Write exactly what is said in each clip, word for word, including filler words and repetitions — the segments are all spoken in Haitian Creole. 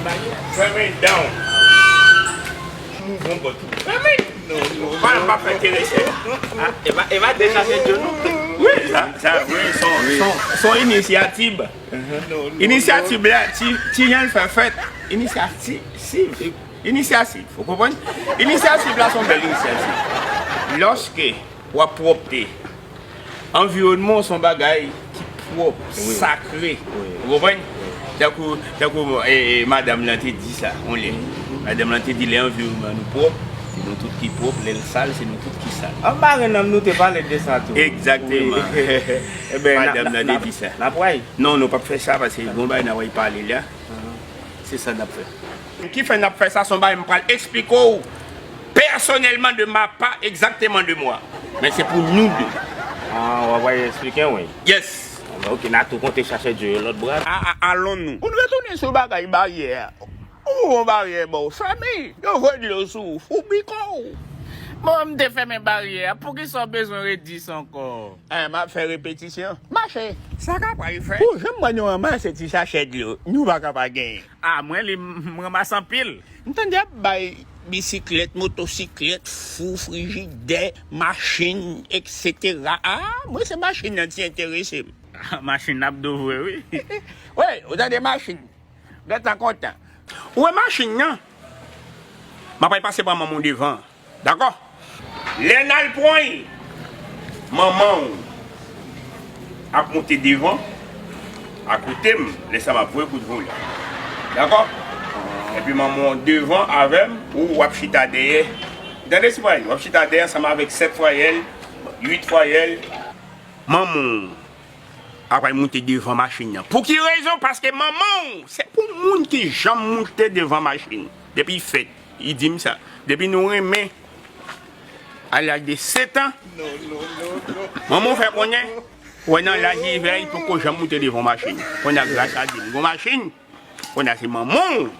Fèmen dan w. Mouv yon bò tou. Fèmen. Pa, pa fè enterese. Ah, e pa, e pa dechache dyo nou. Wi, sa, sa, wi, son, son, son inisyativ. Inisyativ la, ti, ti jan l fè fèt. Inisyativ. Inisyativ, ou konprann? Inisyativ la, se yon bèl inisyativ. Lòske w ap pwòpte, anviwònman w se yon bagay ki pwòp, sakre. Ou konprann? Tankou, tankou, e, e, madanm lan te di sa, yon lè. Madanm lan te di, lè anviwònman nou pwòp, se nou tout ki pwòp, lè l sal, se nou tout ki sal. An marenn nan, nou te pale de sa tou. Egzakteman. Madanm lan te di sa. N ap wè. Non, nou p ap fè sa, paske gon bagay n ap pale la. Se sa n ap fè. Ki fè n ap fè sa, se yon bagay m pral eksplike w pèsonèlman de ma pa, egzakteman de mwa. Men se pou nou de. Ah, w ap pral eksplike w, wi. Yes. Anben, ok, n a tou konte chache dyo yo lòt bra. A, a, alon nou. Pou n retounen sou bagay baryè a. Ou yon baryè ba w fèmen. Yo voye dlo sou ou, fou biko w. Bon, m te fèmen baryè a. Poukisa w bezwen redi sa ankò? Eh, m ap fè repetisyon. Mache. Sa ka pral fèt. Pou jan m wè nou ranmase ti sachè dlo, nou pa ka pa genyen. Ah, mwen li, m ranmase anpil. M tande y ap bay bisiklèt, motosiklèt, fou, frijidè, machin, etsetera. Ah, mwen se machin nan ti enterese m. Ah, machin ap do vre, wi. Wi, ou tande machin. Gad sa kontan. Ou wè machin nan? M ap al pase pran manman w devan. Dakò? Lè n al pran l, manman w ap monte devan, akote m, lè sa m ap voye kout volan. Dakò? Epi manman w devan avè m, ou w ap chita dèyè. Tande, Sipwayèl, w ap chita dèyè ansanm avèk sèt Fwayèl, uit Fwayèl. Manman w ap al moute devan machin nan. Pou ki rezon? Paske manman w, se pou moun ki janm moute devan machin. Depi l fèt, li di m sa. Depi nou renmen, a laj de sèt an, manman w fè konnen, wè nan laj li fè, li poko janm moute devan machin. Kounye a, gras a Dye, m gon machin. Kounye a, se manman w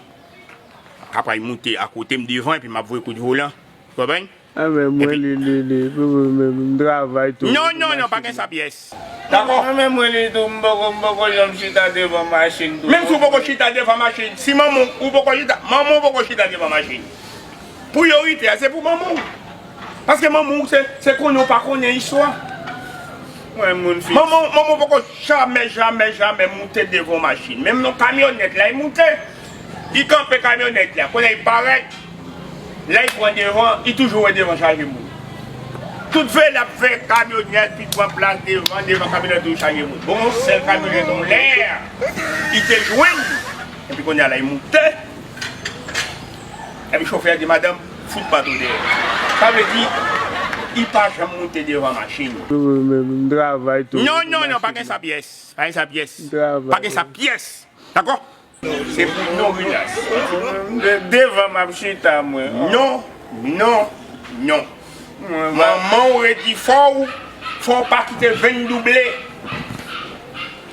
k ap al moute akote m devan, epi m ap voye kout volan. Konprann? Anben, mwen, li, li, li, pou mwen menm, m travay tou. Non, non, non, pa gen sa pyès. Dakò? Mwen menm, mwen, li tou, m poko, m poko janm chita devan machin tou. Menm si w poko chita devan machin, si manman w, ou poko chita, manman w poko chita devan machin. Priyorite a, se pou manman w. Paske manman w, se, se konnen w pa konnen istwa. Mwen, moun fi. Manman, manman w poko jamè, jamè, jamè moute devan machin. Menm nan kamyonèt la, li moute. Li kanpe kamyonèt la. Kounye a, li parèt. Lè l pran devan, li toujou wè devan chaje moun. Tout vè l ap fè kamyonèt, li pran plas devan, devan kamyonèt toujou chaje moun. Bon, sèl kamyonèt anlè, li te jwenn. Epi kounye a la, li moute. Epi chofè a di, "Madanm, fout bato dèyè." Sa vle di, li pa janm moute devan machin. Mwen menm, m travay tou. Non, non, non, pa gen sa pyès. Pa gen sa pyès. M travay. Pa gen sa pyès. Dakò? Se pou non rilas. De-, devan m ap chita, mwen. Non, non, non. Mwen, mwen. Manman w redi fò w, fò w pa kite venn double.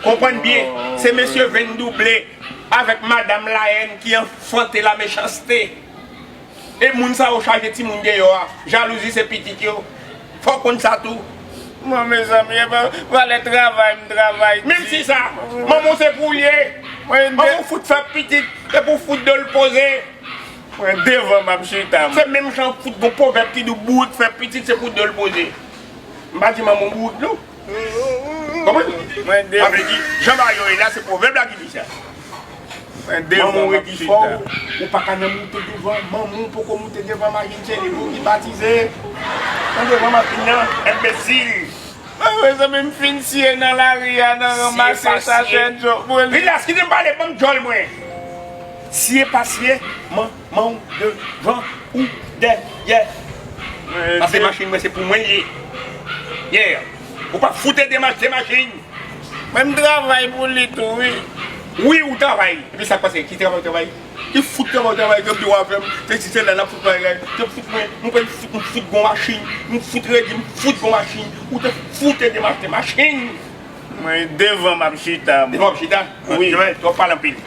Konprann byen, se mesye venn double avèk madanm Layèn ki anfante la mechanste. E moun sa yo chaje timoun deyò a. Jalouzi se pitit yo. Fò w konn sa tou. Mwen, mezanmi, e pa, valè travay, m travay. Menm si sa, manman w se pou l ye. Manman w fout fè pitit, e pou fout do l poze. Mwen, devan m ap chita, mwen. Se menm jan fout gon pwovèb ki di bourik fè pitit, se pou do l poze. M pa di manman w bourik, non. Konprann? Mwen, devan. Sa vle di, jan bagay yo ye la, se pwovèb la ki di sa. Manman w redi fò w, ou pa ka nan moute devan, manman w poko moute devan machin, se li pou ki batize. Nan devan machin nan, enbesil. Mwen, mezanmi, m fin siye nan lari a, nan ranmase sachè djòl. Rilas, kite m pale, ban m djòl mwen. Siye pa siye, manman w devan ou dèyè. Paske machin mwen, se pou mwen l ye. Yeah. Ou pa fout ede m achte machin. Mwen, m travay pou li tou, wi. Wi, ou travay. Epi sa k pase? Ki travay ou travay? Ki fout travay ou travay? Te di w avè m, te di se la n ap fout bagay la. Te fout mwen, mwen pral fout, m fout gon machin. M fout redi, m fout gon machin. Ou te fout ede m achte machin. Mwen, devan m ap chita. Devan w ap chita? Wi. Mwen, w ap pale anpil.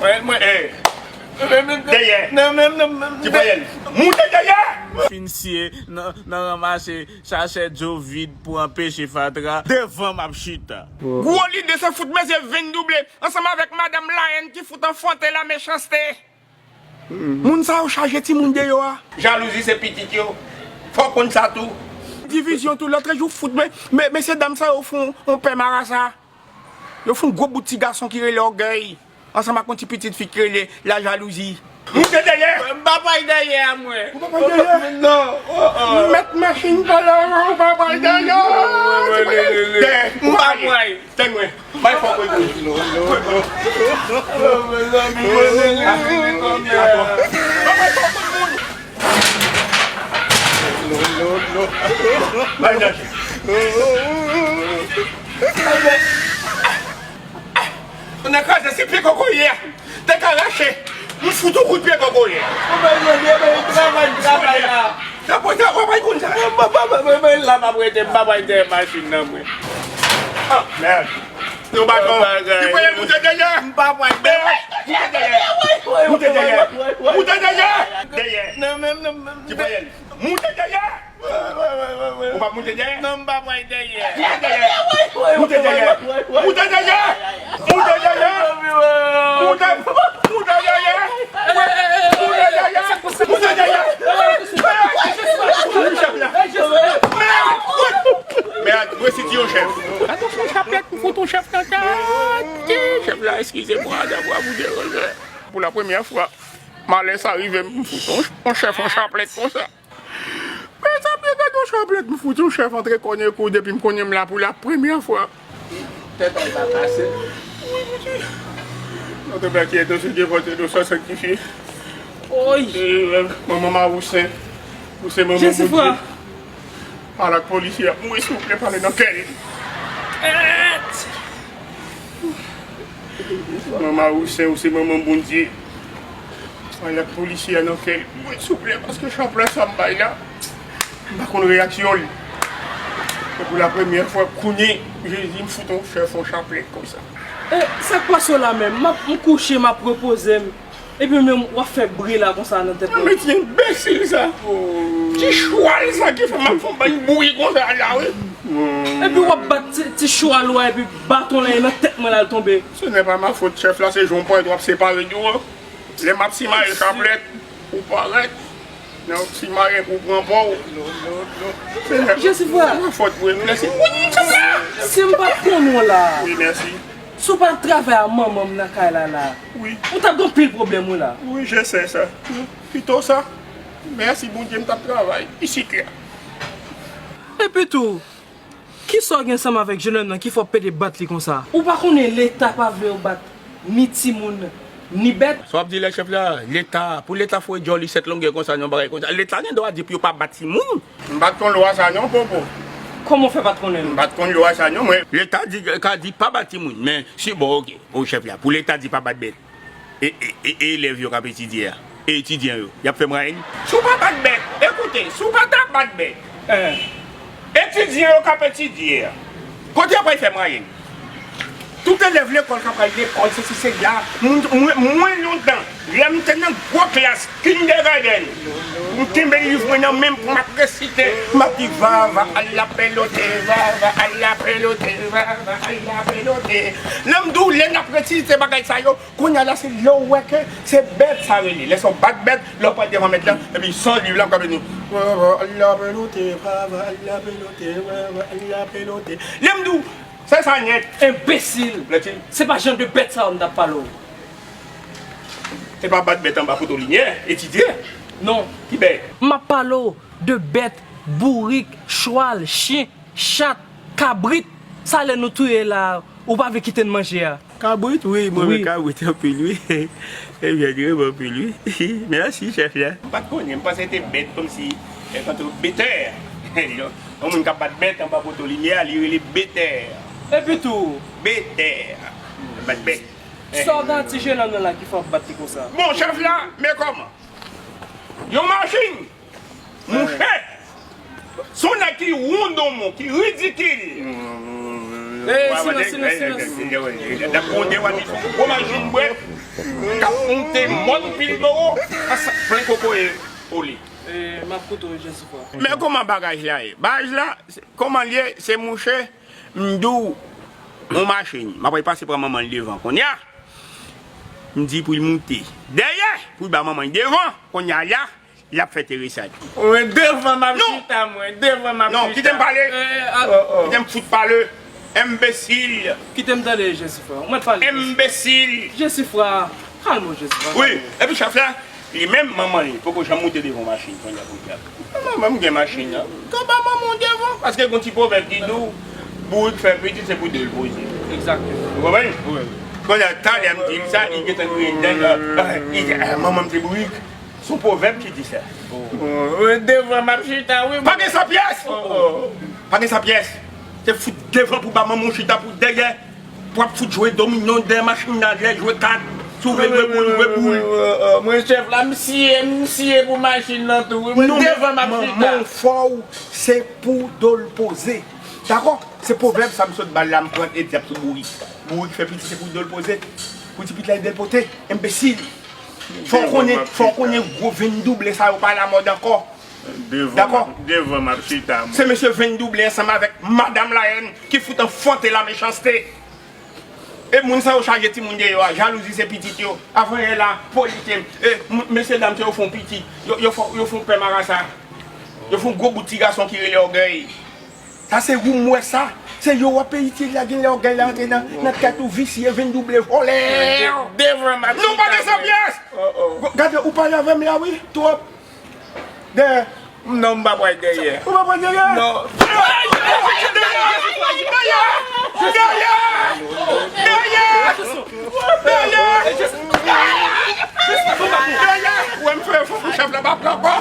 Mwen, mwen. Eh. Dèyè. Non, non, non, non. Ti payèl. Moute dèyè. Fin siye nan, nan ranmase sachè dlo vid pou anpeche fatra devan m ap chita. Gwo lide se fout mesye vin double ansanm avèk madanm Laèn ki fout anfwonte la mechanste. Moun sa yo chaje timoun deyò a. Jalouzi se pitit yo. Fò w konn sa tou. Divizyon tou, lòtrejou fout men, men mesye dam sa yo fè yon pè marasa. Yo fè yon gwo bout ti gason ki rele ògèy ansanm ak yon ti pitit fi ki rele lajalouzi. Moute dèyè! M pa pral dèyè a mwen. Ou pa pral dèyè? Non. Mèt machin pa la, ou pa pral dèyè. Dèyè, m pa pral. Tann mwen. Bay fò kote. Bay danje. Mwen kraze se pye kokoye a. Te ka rache. M fout ou kout pye kokoye. Ou bay mwen de bay travay travay la. Sa pou sa w bay konn sa. Mwen la m ap rete m pa bay dèyè machin nan mwen. Ah, mèd. Nou bat non. Li voye l moute dèyè. M pa bay dèyè. Moute dèyè. Moute dèyè. Moute dèyè. Dèyè. Li voye l. Moute dèyè. Ou pa moute dèyè? Non, m pa pral dèyè. Moute dèyè. Moute dèyè. Moute dèyè. Moute dèyè. Moute, moute dèyè. Moute dèyè. Moute dèyè. Mèd, mèd, mwen siti yon chèf. Gade yon chaplèt, m fout yon chèf nan tèt. Chèf la, eskize mwen, adavwa pou deranje. Pou la premyè fwa, malè sa rive m, m fout yon, yon chèf yon chaplèt konsa. Men sa byen gade yon chaplèt, m fout yon chèf antre kònye kou depi m konnen m la pou la premyè fwa. Tèt an pa kase. Notre Père qui es aux cieux, que votre nom soit sanctifié. Oy! Manman Mawousen, ou se manman Bondye. Pale ak polisye a. Mouri souple, pale nan kè l. Manman Wousen, ou se manman Bondye. Pale ak polisye a nan kè l. Mouri souple, paske chaplèt sa m bay la, m pa konn reyaksyon l. E pou la premyè fwa, kounye, Jezi, m fout on chèf on chaplèt konsa. E, sa k pase w la menm? M ap, m kouche, m ap repoze m. Epi menm w ap fè bri la konsa nan tèt mwen. Men ti enbesil sa. Ti chwal sa ki fè m ap fè yon bann bri konsa la wi. Epi w ap bat ti, ti chwal ou a epi baton la nan tèt mwen la l tonbe. Ce n'est pas ma faute, chèf la se jan w parèt w ap separe nou an. Lè m ap simaye chaplèt, ou parèt. Lè w ap simaye pou pran pa w. Jezi vwa. Se pa fòt mwen, mèsi. Si m pa t konn ou la. Wi, mèsi. Si w pa t ap travay a manman m nan kay la la, wi, ou t ap gen anpil pwoblèm wi la. Wi, je sais ça. Pito sa. Mèsi Bondye, m t ap travay isit la. Epi tou, kisa w gen ansanm avèk jennonm nan ki fè w pede bat li konsa? Ou pa konnen Leta pa vle w bat ni timoun, ni bèt? Sa w ap di la, chèf la? Leta, pou Leta foure djòl li sèt longè konsa, yon bagay konsa. Leta gen dwa di pou yo pa bat timoun. M pa t konn lwa sa non, Popo. Kòman w fè pa t konnen l? M pa t konn lwa sa non, mwen. Leta di, ka di pa bat timoun, men si, bon, oke, o chèf la, pou Leta di pa bat bèt. E, e, e, e elèv yo k ap etidye a? E etidyan yo? Y ap fè mwayèn? Si w pa bat bèt, ekoute, si w pa ta bat bèt, etidyan yo k ap etidye a, kote y ap al fè mwayèn? Tout elèv lekòl k ap al lekòl, sesi sela, moun, mwen, mwen lontan, lè m te nan gwo klas, kindergarten, m kenbe liv mwen nan men m pou m ap resite, m ap di, vava, al la pelote, vava, al la pelote, vava, al la pelote. Lè m di w, lè n ap resite bagay sa yo, kounye a la, se lè w wè ke se bèt sa rele. Lè sa w bat bèt, lè w pral devan mèt la, epi san liv la, m ka vini. Vava, al la pelote, vava, al la pelote, vava, al la pelote. Lè m di w, se sa nèt. Enbesil! Lè ti. Se pa jan de bèt sa yo m t ap pale w. Se pa bat bèt anba poto limyè, etidye. Non. Ki bèt? M ap pale w de bèt, bourik, chwal, chen, chat, kabrit. Sa lè nou touye la, ou pa vle kite n manje a. Kabrit, wi, mwen renmen kabrit anpil, wi. Ebyen, li renmen anpil, wi. Mèsi, chèf la. M pa t konnen, m panse se te bèt, kòmsi, e, kòmsi betè. Yon moun k ap bat bèt anba poto limyè a, li rele betè. Epi tou. Betè. Bat bèt. Sa w ta di jennonm nan la ki fè w bat li konsa? Bon, chèf la, men kòman? Yon machin! Monchè! Se yon nèg ki wondonmon, ki ridikil. Ey, silans, silans, silans. L ap wonde, w ap di, gwo machin bwè, k ap monte mòn Pilbowo, plen kokoye, oli. E, m ap koute w, Jesifwa. Men kòman bagaj la ye? Bagaj la, se- kòman l ye? Se mouche, m di w, yon machin. M ap pase pran manman l devan kounye a. M di pou l moute dèyè, pou l ba manman l devan. Kounye a la, l ap fè Teresa di. Mwen devan m ap chita, mwen devan m ap chita. Non, kite m pale. Kite m fout pale. Enbesil. Kite m tande, Jesifwa. Ou mèt pale. Enbesil. Jesifwa. Kalme w, Jesifwa. Wi, epi chèf la, li menm manman li poko janm moute devan machin kounye a pou l. Manman m gen machin nan. Ka ba manman w devan, paske gon ti pwovèb ki di w, bourik fè pitit, se pou do l poze. Egzakteman. Ou konprann? Wi. Kounye a, talè m di l sa, li gentan kriye dèyè. Li di, "Ah, manman m se bourik." Se yon pwovèb ki di sa. Mwen devan m ap chita, wi. Pa gen sa pyès! Pa gen sa pyès! Se fout devan pou ba manman w chita pou dèyè. Pou ap fout jwe domino dèyè machin nan, lè jwe kat. Si w vle jwe boul, jwe boul. Mwen chèf la, m siye, m siye pou machin nan tou, wi. Mwen devan m ap chita. Manman w fò w, se pou do l poze. Dakò? Se pwovèb sa m sot ba l la, m pran egzanp sou bourik. Bourik fè pitit, se pou do l poze. Pou ti pitit la ede l pote. Enbesil. Fò w konnen, fò w konnen gwo venn double sa yo pa lamòd ankò. Dakò? Devan m ap chita, mwen. Se mesye venn double ansanm avèk madanm Layèn ki fout anfante lamechanste. E moun sa yo chaje timoun deyò a, jalouzi se pitit yo. Avanyè la, politye, e, m- mesye dam sa yo fè yon pitit. Yo, yo fè, yo fè yon pè marasa. Yo fè yon gwo bout ti gason ki rele ògèy. Sa se ou m wè sa. Se yo w ap peye itye la gen lè ògèy la antre nan, nan tèt ou visye venn double vòlè. Devan m ap chita. Non, pa gen sa pyès. Gade, ou pale avè m la, wi, twòp. Dèyè. Non, m pa pral dèyè. Ou pa pral dèyè? Non. Dèyè! Dèyè! Dèyè! Dèyè! Dèyè! Ou wè m fè efò pou chèf la pa pran ankò.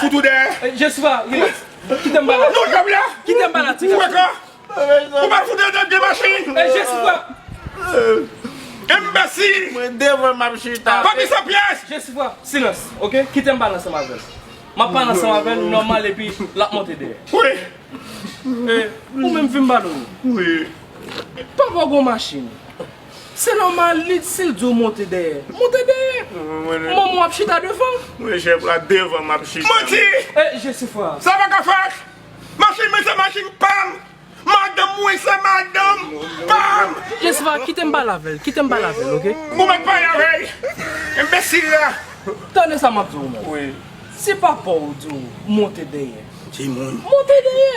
Fout ou dèyè. Jesifwa, relax. Kite m ba la. Non, chèf la. Kite m ba la, ti gason. Ou pa fout ede m gen machin. Jesifwa. Enbesil. Mwen devan m ap chita. Pa gen sa pyès. Jesifwa, silans, oke? Kite m pale ansanm avè l. M ap pale ansanm avè l, nòmal, epi l ap monte dèyè. Wi. E, ou menm vin pale w. Wi. Papa w gon machin. Se nòmal, li, si l di w monte dèyè, monte dèyè. Manman w ap chita devan. Mwen chèf la devan m ap chita. Manti! E, Jesifwa. Sa pa ka fèt! Machin mwen se machin pa m! Madanm mwen se madanm pa m! Jesifwa, kite m pale avè l, kite m pale avè l, oke? Ou mèt pale avè l! Enbesil la! Tande sa m ap di w, menm. Wi. Si papa w di w monte dèyè, timoun, monte dèyè.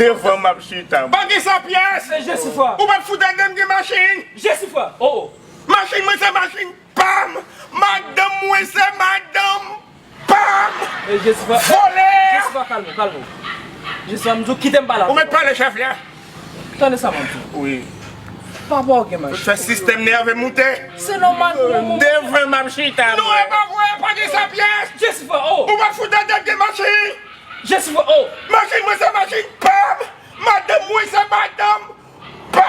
Devan m ap chita. Pa gen sa pyès! E, Jesifwa. Ou pa t fout ede m gen machin! Jesifwa, o, o. Machin mwen se machin pa m! Madanm mwen se madanm pa m! E, Jesifwa. Vòlè! Jesifwa, kalme w, kalme w. Jesifwa, m di w kite m pale avè w. Ou mèt pale, chèf la. Tande sa m ap di w. Wi. Papa w gen machin. Ou fè sistèm nève moute. Se nòmal pou yon moun. Devan m ap chita. Non, e pa vre, pa gen sa pyès. Jesifwa, o. Ou pa t fout ede m gen machin. Jesifwa, o. Machin mwen se machin pa m. Madanm mwen se madanm pa m.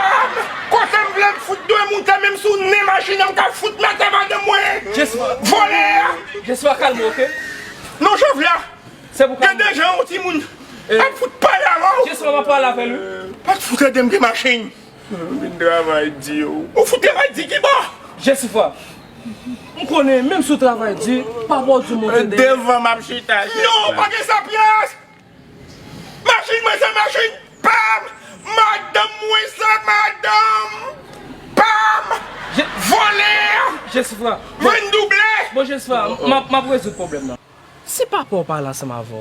Kote m vle m fout dwe moute, menm sou nen machin nan m ka fout mete madanm mwen. Jesifwa. Vòlè! Jesifwa, kalme w, oke? Non, chèf la. Se pou kalme w. Gen de jan yon timoun pa t fout pale avè w. Jesifwa, m ap pale avè l, wi. Pa t fout ede m gen machin. Vin travay di ou. Ou fout travay di ki bò? Jesifwa. M konnen, menm si w travay di, papa w di w monte dèyè. Devan m ap chita, chèf. Non, pa gen sa pyès! Machin mwen se machin pa m! Madanm mwen se madanm pa m! Vòlè! Jesifwa. Venn double! Bon, Jesifwa, m ap, m ap rezoud pwoblèm nan. Si papa w pale ansanm avè w,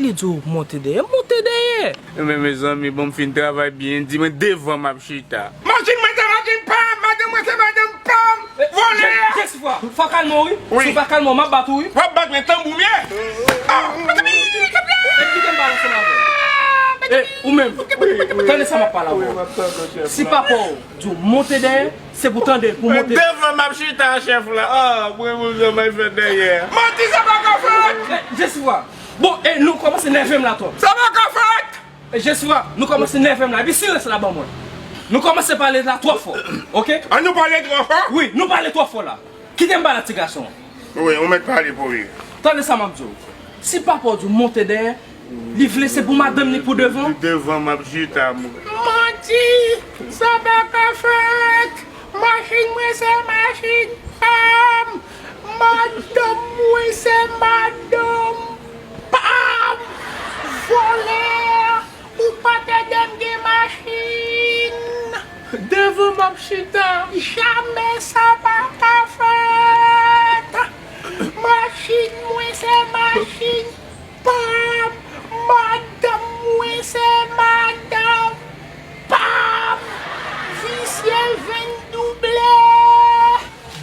li di w monte dèyè, monte dèyè. Men mezanmi, bon, m fin travay byen, di mwen devan m ap chita. Machin mwen se machin pa m, madanm mwen se madanm pa m. Vòlè! Jesifwa, fò w kalme w, wi. Si w pa kalme w, m ap bat ou, wi. W ap bat mwen tanbou m ye. E kite m pale ansanm avè w. E, ou menm, tande sa m ap pale avè w. Si papa w di w monte dèyè, se pou tande l, pou monte. Devan m ap chita, chèf la. Ah, mwen, mwen, mwen, mwen fè dèyè. Manti, sa pa ka fèt! Jesifwa. Bon, e nou kòmanse nève m la twòp. Sa pa ka fèt! Jesifwa, nou kòmanse nève m la. Epi silans la ban mwen. Nou kòmanse pale la twò fò. Oke? An nou pale twò fò? Wi, nou pale twò fò la. Kite m pale ak ti gason an. Wi, ou mèt pale pou li. Tande sa m ap di w. Si papa w di w monte dèyè, li vle se pou madanm ni pou devan. Devan m ap chita, mwen. Manti! Sa pa ka fèt! Machin mwen se machin pa m! Madanm mwen se madanm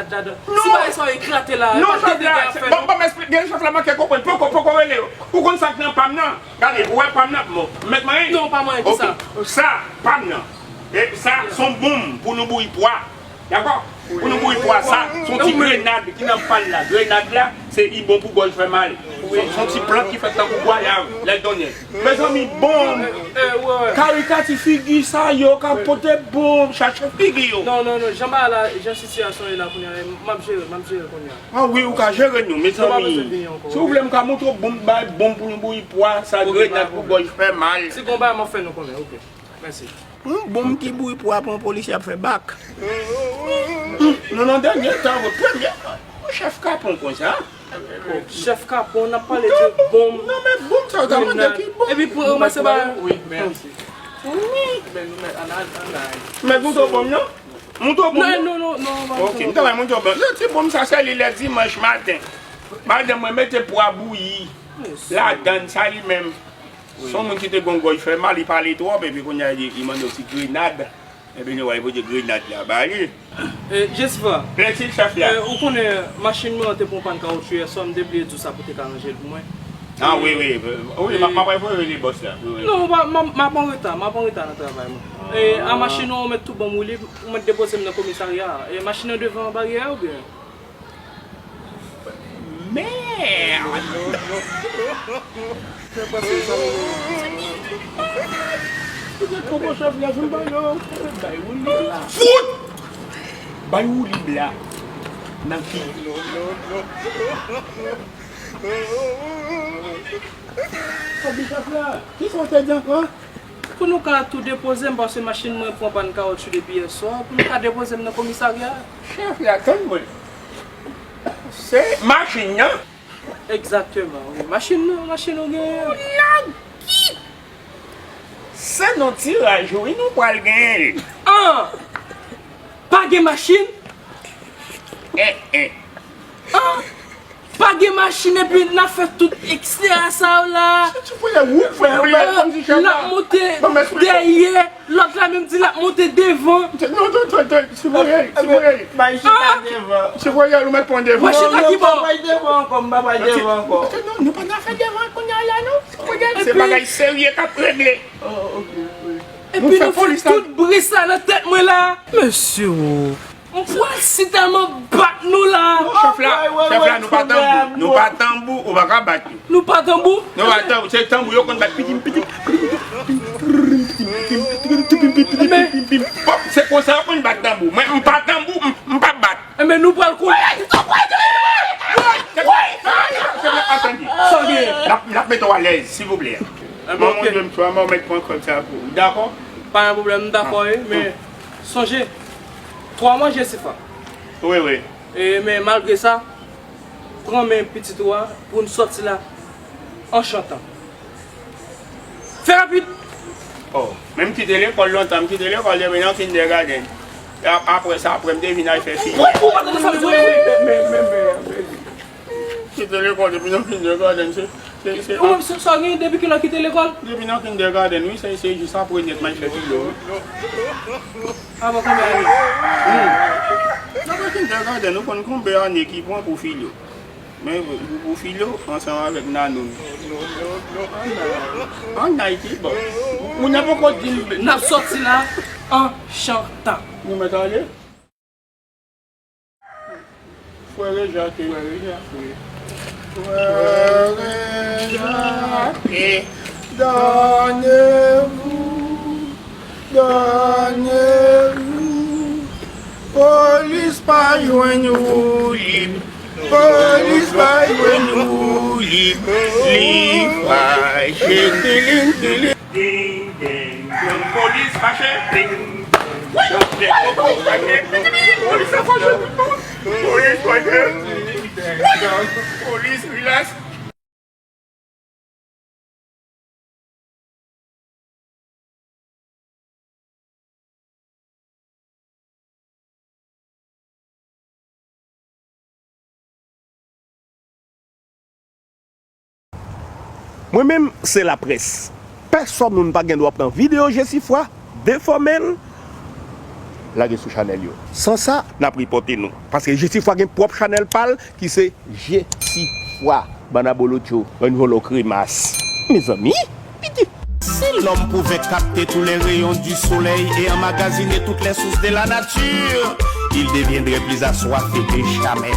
grenad ladan. Si bagay sa yo eklate la, e pa de dega y ap fè non. Ban m esplike, chèf la manke konprann. Poko, poko rele yo. Ou konn sa k nan pa m nan? Gade, ou wè pa m nan? Bon, mèt manyen? Non, pa manyen, ki sa? Sa, pa m nan. E sa, se yon bonm pou nou bouyi pwa. Dakò? Pou nou bouyi pwa sa, se yon ti grenad ki nan pa l la. Grenad la, se li bon pou gòj fè mal. Se se yon ti plant ki fèt tankou gwayav, lè l donnen. Mezanmi, bonm, karikati figi sa yo ka pote bonm, chache figi yo. Non, non, non, jan bagay la, jan sitiyasyon ye la kounye a, m ap jere, m ap jere kounye a. Ah wi, ou ka jere nou, mezanmi. Si w vle, m ka montre w bonm, bay bonm pou nou bouyi pwa, sa grenad pou gòj fè mal. Si gon bagay, m ap fè nou konnen, oke. Mèsi. Yon bonm ki bouyi pwa pou yon polisye ap fè bak. Nou nan dènye tan, premye, yon chèf kapon konsa. Chèf kapon, n ap pale de bonm. Non, men bonm sa yo ta mande ki bonm. Epi pou ranmase bagay. Wi, mèsi. Wi. Men nou mèt, ann al, ann al. Mèt montre w bonm nan? Montre w bonm nan? Non, non, non, non. Ok, m ta bay montre w bonm. Yon ti bonm sa, se li lè dimanch maten. Madanm mwen mete pwa bouyi ladann, sa li menm. Se yon moun ki te gon gòj fè mal, li pale twòp, epi kounye a li, li mande yon ti grenad. Epi nou wè, li pote grenad la ba li. Eh, Jesva. Plenti, chèf la. Eh, ou konnen machin mwen an te pran pann kawotchou yè swa, m te bliye di w sa pou te ka ranje l pou mwen. Ah, wi, wi. Wi, m ap, m ap rele bòs la. Wi, wi. Non, m ap, m ap, m ap an reta, m ap an reta nan travay mwen. E, a machin ou mèt tou ban m woulib, ou mèt depoze m nan komisarya a. E, machin nan devan baryè a oubyen? Mèd! Fè pase sa. Ou gen konpò chèf la, vin ba yo. Bay woulib la. Fout! Bay woulib la. Nan ki? Kote chèf la? Kisa w te di ankò? Pou nou ka tou depoze m, paske machin mwen pran pàn kawotchou depi yè swa, pou nou ka depoze m nan komisarya. Chèf la, tann mwen. Se machin nan? Egzakteman, wi. Machin nan, machin ou genyen an. Ou nan ki? Se nan tiraj ou, wi, nou pral genyen l. An! Pa gen machin? Eh, eh. An! Pa gen machin epi n ap fè tout ekstrè a sa yo la. Ti voyè, ou fè voyè kòmsi chèf la. L ap monte dèyè, lòt la menm di l ap monte devan. Non, non, non, non, ti voyè, ti voyè. Bay chita devan. Ti voyè, ou mèt pran devan. Mwen chita ki bò? Bay devan ankò, m pa bay devan ankò. Non, nou pa nan afè devan kounye a la, non. Ti voyè, se bagay serye k ap regle. Oh, ok, ok. Epi nou fè tout bri sa nan tèt mwen la. Mesye, o. Mwen si tèlman bat nou la. Chèf la, chèf la, nou pa tanbou. Nou pa tanbou, ou pa ka bat nou. Nou pa tanbou? Nou pa tanbou, se tanbou yo konn bat pitim, pitim, pitim, pitim, pitim, pitim, pitim, pitim, pitim, pitim, pitim, pitim, pitim. Pòp, se konsa yo konn bat tanbou. Mwen, m pa tanbou, m, m pa bat. Enben, nou pral konnen. Chèf la, chèf la, atann. Sa w genyen? N ap, n ap mete w alèz, silvouplè. Enben, ok. Manman, m swa, mwen mèt pran kòb sa pou ou. Dakò? Pa gen pwoblèm, m dakò, wi, men sonje, twa mwa Jesifa. Wi, wi. E, men malgre sa, pran men pitit ou a pou n sòti la an chantan. Fè rapid! Oh, men m kite lekòl lontan, m kite lekòl depi nan kindergarten. A, apre sa, apre m te vin al fè figi. Kite lekòl depi nan kindergarten, se, se, se. Ou menm, sa w gen depi kilè w kite lekòl? Depi nan kindergarten, wi, se, se jis apre nèt m al fè filo, wi. Avan konbyen ane? Hmm. Nan kindergarten, ou konn konbyen ane ki pran pou filo? Men pou, pou filo, ansanm avèk Nanou. An Ayiti, bon. Moun nan poko di l. N ap sòti la an chantan. Nou mèt ale? Frè Jake. Frè Jake. Frè Jake. Donnez-vous, donnez-vous. Polis pa jwenn woulib. Polis pa jwenn woulib. Li fache. Tilin, tilin. Ding, ding, ding. Polis fache. Ding. Polis fache. Polis fache. Polis rilaks. Mwen menm, se laprès. Pèsòn moun pa gen dwa pran videyo Jesifwa, defòme l, lage sou chanèl yo. San sa, n ap ripòte nou. Paske Jesifwa gen pwòp chanèl pa l ki se Jesifwa. Bann abolotcho, bann vòlò kremas. Mezanmi, piti. Si l'homme pouvait capter tous les rayons du soleil et emmagasiner toutes les sources de la nature, il deviendrait plus assoiffé que jamais.